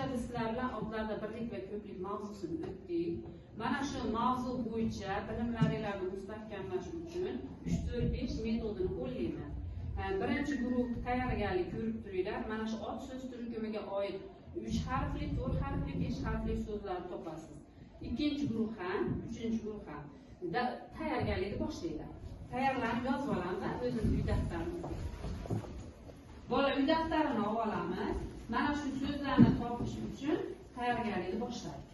O'quvchilar, biz sizlar bilan otlarda birlik va ko'plik mavzusini o'tdik. Mana shu mavzu bo'yicha bilimlaringizni mustahkamlash uchun 3 4 5 metodini qo'llayman. Birinchi guruh tayyorgarlik ko'rib turinglar. Mana shu ot so'z turkumiga oid 3 harfli, 4 harfli, 5 harfli so'zlarni topasiz. Ikkinchi guruh ham, uchinchi guruh ham tayyorgarlikni boshlaylar. Tayyorlanib yozib olamiz o'zimiz uy daftarimizga. Bola uy daftarini olib olamiz. Mana shu so'zlarni topish uchun tayyorgarlikni boshladik.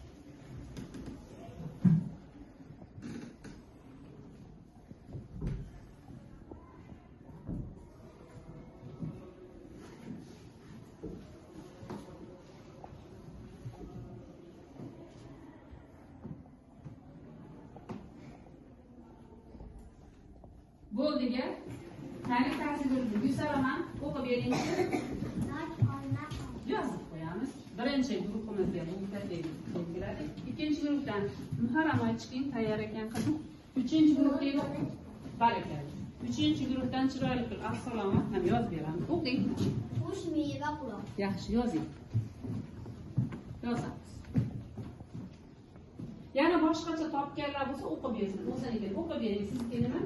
Bo'ldi-ga. Qani tasvirni Gulsaraman o'qib beringchi. Yozib qo'yamiz. Birinchi guruhimizga bu belgiladik. Ikkinchi guruhdan Muharram chiqing, tayyor ekan qizim. Uchinchi guruhga barakalla. Uchinchi guruhdan chiroyli qilib assalomu ham yozib beramiz. O'qing. Qush meva quloq. Yaxshi yozing. Yozamiz. Yana boshqacha topganlar bo'lsa o'qib bersin. O'ziniga o'qib bering. Sizniki nima?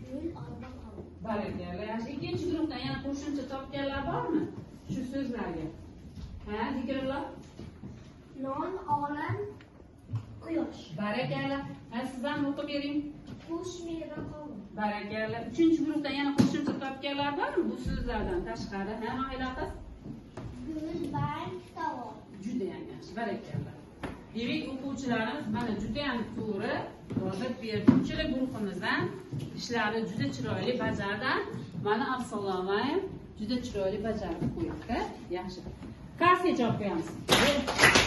Gul olma qovun. Barakalla. Yaxshi. Ikkinchi guruhdan yana qo'shimcha topganlar bormi? Shu so'zlarga. Ha, Zikrillo? Non olam quyosh. Barakalla. Ha, siz ham o'qib bering. Qush meva qovun. Barakalla. Uchinchi guruhdan yana qo'shimcha topganlar bormi bu so'zlardan tashqari? Ha, Noila qiz? Gul barg tovon. Juda ham yaxshi. Barakalla. Demak, o'quvchilarimiz mana juda ham to'g'ri yozib berdi. Uchala guruhimizdan ishlari juda chiroyli bajardi. Mana Afsonova ham juda chiroyli bajarib qo'yibdi. Yaxshi. Qarsak javob qo'yamiz.